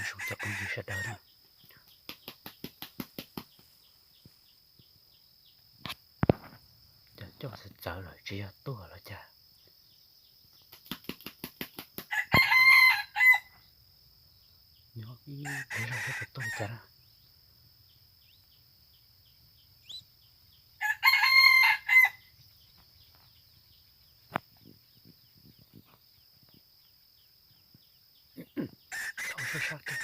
Zoo cov phooj ywg sawv daws na, cov coj txawv txawv lawm tsis yog tuag los cas. Nyob ib pliag zog seb puas tuaj li cas na. Thaum sab sab kiag.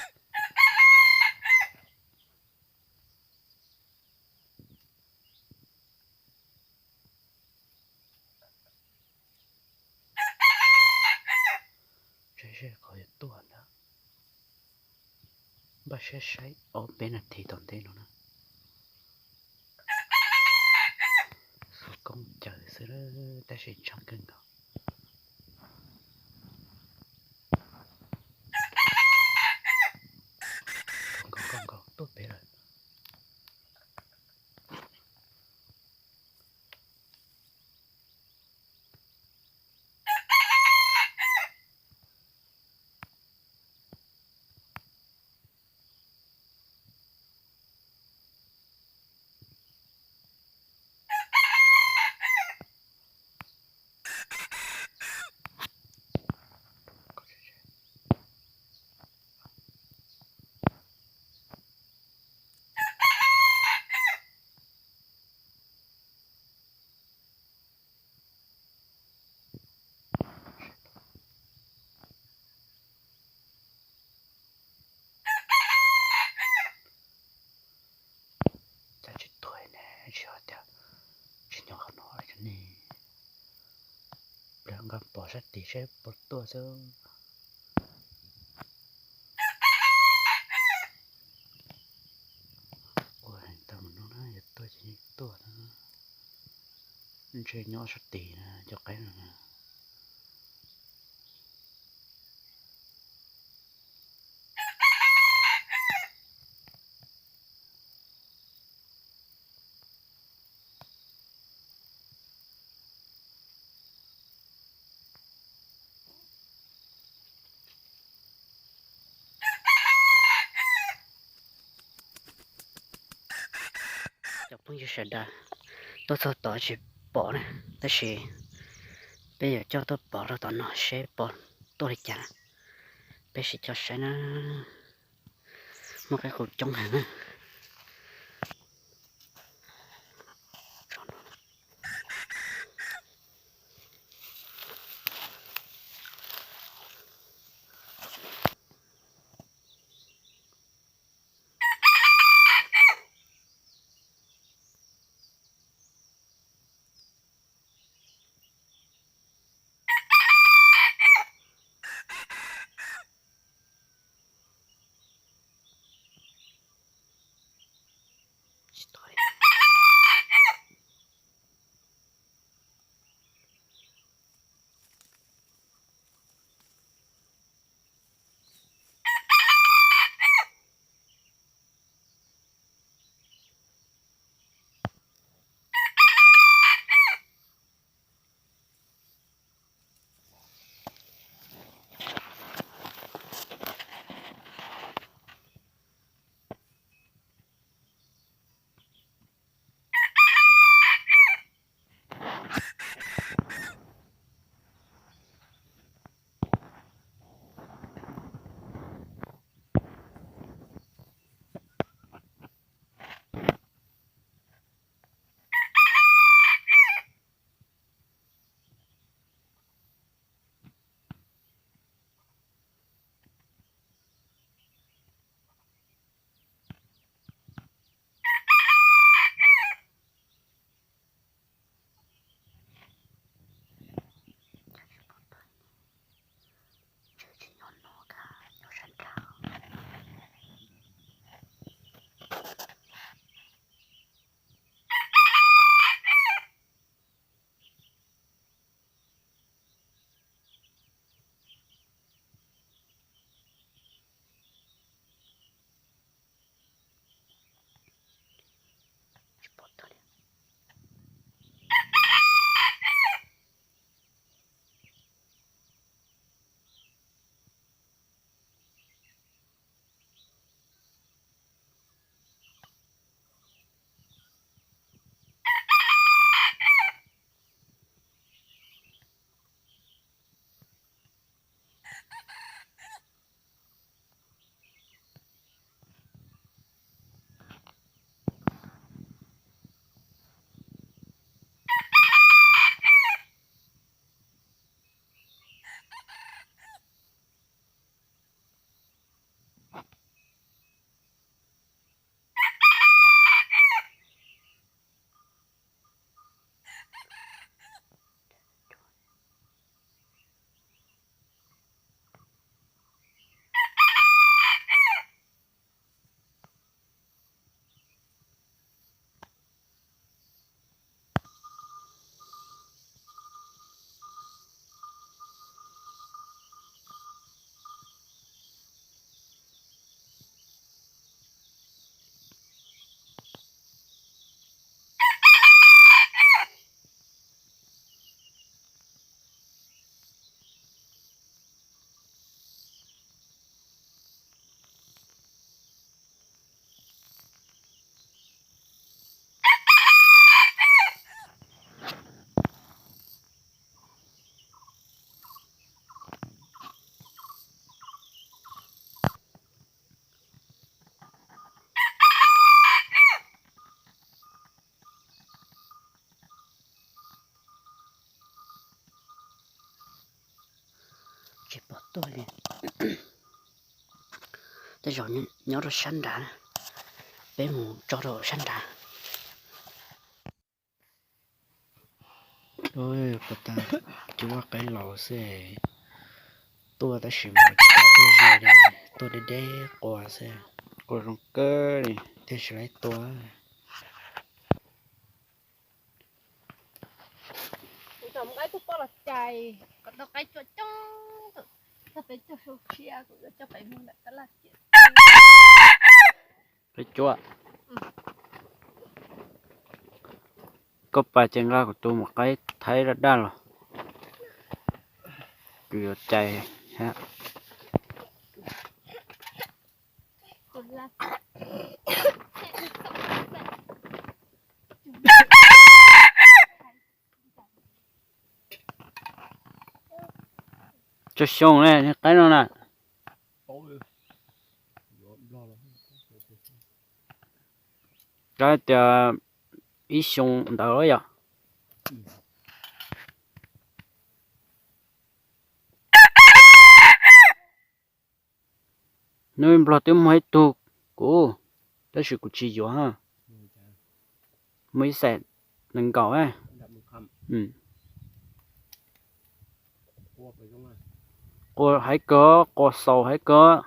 Saib seb qhov yuav tuaj ntag. Npaj siab saib ob peb nas this tom ntej no na. Xov koob caws xwb tab sis ntshai kawg nkaus. Nkaus nkaus nkaus tuaj pem lawm. Cas tsis tuag ne, tsis hais tias tsis nyob qhov no li ne. Pliag nqa pom sab tid seb puas tuaj xwb. Ua heev tau mus no na, yog tuaj ces yeej tuaj na. Ntshe nyob sab tid na, cov qaib no na. Cov phooj ywg sawv daws, tuaj txog tod tsis pom na, tab sis peb yuav coj tuaj pov rau tom no seb pov tuaj li cas, peb sim coj saib na. Muaj qaib qus coob heev na. tuaj li. Tej zaum nyob rau sab nrad, peb mus tso rau sab nrad. Ua tas cuab qaib laus xwb, tuaj tab sis mas tsis kam tuaj zoo li, tuaj deb deb qua xwb, qua zoo kawg li thiaj tsis laib tua. Kuv coj mus qaib tug poj los cais kom tau qaib cua coob, tau peb caug sau tshiab kuv yuav coj peb mus ntawm tab laj ciam. Qaib cua. Koj pais ces nqa kuv tus mus qaib thaib daj daj los, kuv yuav cais. Tso xyoo ne qaib no na. Kav tias ib xyoo ntawd yom. Nub nplog twb muaj ib tug kuv, tab sis kuv tsis yuav. Muaj ib xees nees nkaum. Qua haiv kawg, qua xaus haiv kawg.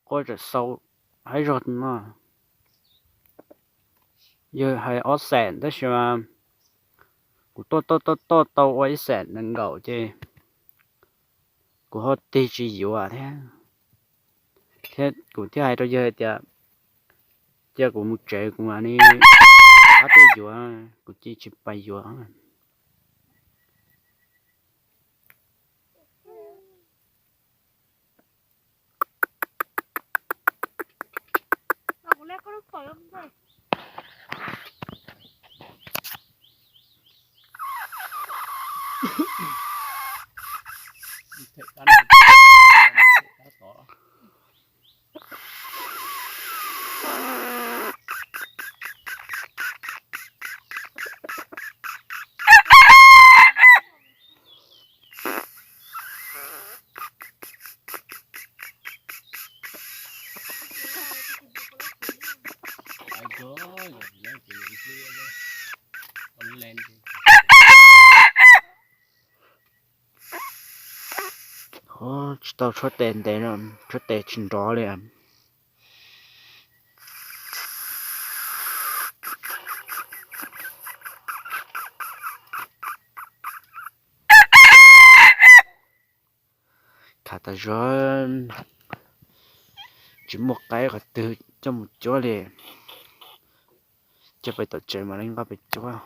Qua tseem xaus haiv zog no. Yog hais ob xees tab sis mas kuv tuaj tuaj tuaj tuaj tau ua ib xees nees nkaum ces kuv ho tig tsis yuav thiab. Thiab kuv thiaj hais rau yawg tias cia kuv mus tsev kuv mam li rov qab tuaj yuav, kuv cia tsis pais yuav. Tsis tau tshuab tes ntev no, tshuab tes tsis nrov li. Khav tas zog, tsis muaj qaib qhov twg coj mus cuab li. Coj pem tom tsev mam li nqa pem cuab.